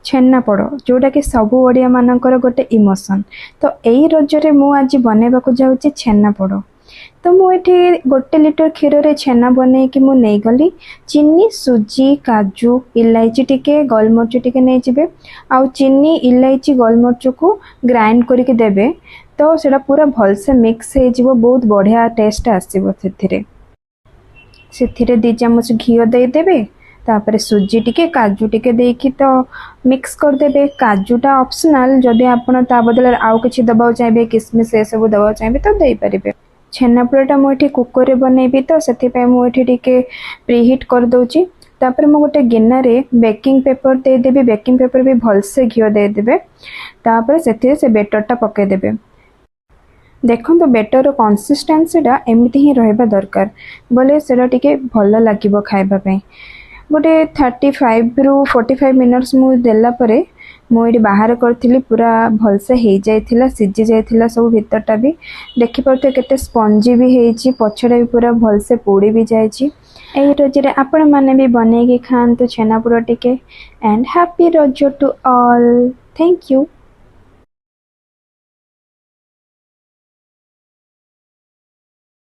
ଛେନାପୋଡ଼, ଯେଉଁଟାକି ସବୁ ଓଡ଼ିଆମାନଙ୍କର ଗୋଟେ ଇମୋସନ୍। ତ ଏଇ ରଜରେ ମୁଁ ଆଜି ବନେଇବାକୁ ଯାଉଛି ଛେନାପୋଡ଼। ତ ମୁଁ ଏଠି 1 ଲିଟର କ୍ଷୀରରେ ଛେନା ବନେଇକି ମୁଁ ନେଇଗଲି। ଚିନି, ସୁଜି, କାଜୁ, ଇଲାଇଚି ଟିକେ, ଗୋଲମରିଚ ଟିକେ ନେଇଯିବେ। ଆଉ ଚିନି, ଇଲାଇଚି, ଗୋଲମରିଚକୁ ଗ୍ରାଇଣ୍ଡ କରିକି ଦେବେ, ତ ସେଇଟା ପୁରା ଭଲସେ ମିକ୍ସ ହେଇଯିବ, ବହୁତ ବଢ଼ିଆ ଟେଷ୍ଟ ଆସିବ ସେଥିରେ। ସେଥିରେ 2 ଚାମଚ ଘିଅ ଦେଇଦେବେ। ତାପରେ ସୁଜି ଟିକେ, କାଜୁ ଟିକେ ଦେଇକି ତ ମିକ୍ସ କରିଦେବେ। କାଜୁଟା ଅପସନାଲ୍, ଯଦି ଆପଣ ତା ବଦଳରେ ଆଉ କିଛି ଦେବାକୁ ଚାହିଁବେ, କିସମିସ୍ ଏସବୁ ଦେବାକୁ ଚାହିଁବେ, ତ ଦେଇପାରିବେ। ଛେନାପୋଡ଼ଟା ମୁଁ ଏଠି କୁକରରେ ବନେଇବି, ତ ସେଥିପାଇଁ ମୁଁ ଏଠି ଟିକେ ପ୍ରିହିଟ୍ କରିଦେଉଛି। ତାପରେ ମୁଁ ଗୋଟେ ଗିନାରେ ବେକିଂ ପେପର ଦେଇଦେବି। ବେକିଂ ପେପର ବି ଭଲସେ ଘିଅ ଦେଇଦେବେ। ତାପରେ ସେଥିରେ ସେ ବେଟରଟା ପକାଇଦେବେ। ଦେଖନ୍ତୁ, ବେଟରର କନସିଷ୍ଟାନ୍ସିଟା ଏମିତି ହିଁ ରହିବା ଦରକାର ବୋଲେ ସେଇଟା ଟିକେ ଭଲ ଲାଗିବ ଖାଇବା ପାଇଁ। ଗୋଟେ 35ରୁ 45 ମିନିଟ୍ସ ମୁଁ ଦେଲା ପରେ ମୁଁ ଏଇଠି ବାହାର କରିଥିଲି। ପୁରା ଭଲସେ ହେଇଯାଇଥିଲା, ସିଝି ଯାଇଥିଲା ସବୁ ଭିତରଟା ବି। ଦେଖିପାରୁଥିବେ, କେତେ ସ୍ପଞ୍ଜି ବି ହେଇଛି, ପଛଟା ବି ପୁରା ଭଲସେ ପୋଡ଼ି ବି ଯାଇଛି। ଏଇ ରଜରେ ଆପଣମାନେ ବି ବନେଇକି ଖାଆନ୍ତୁ ଛେନାପୋଡ଼ ଟିକେ। And happy Raja to all. Thank you.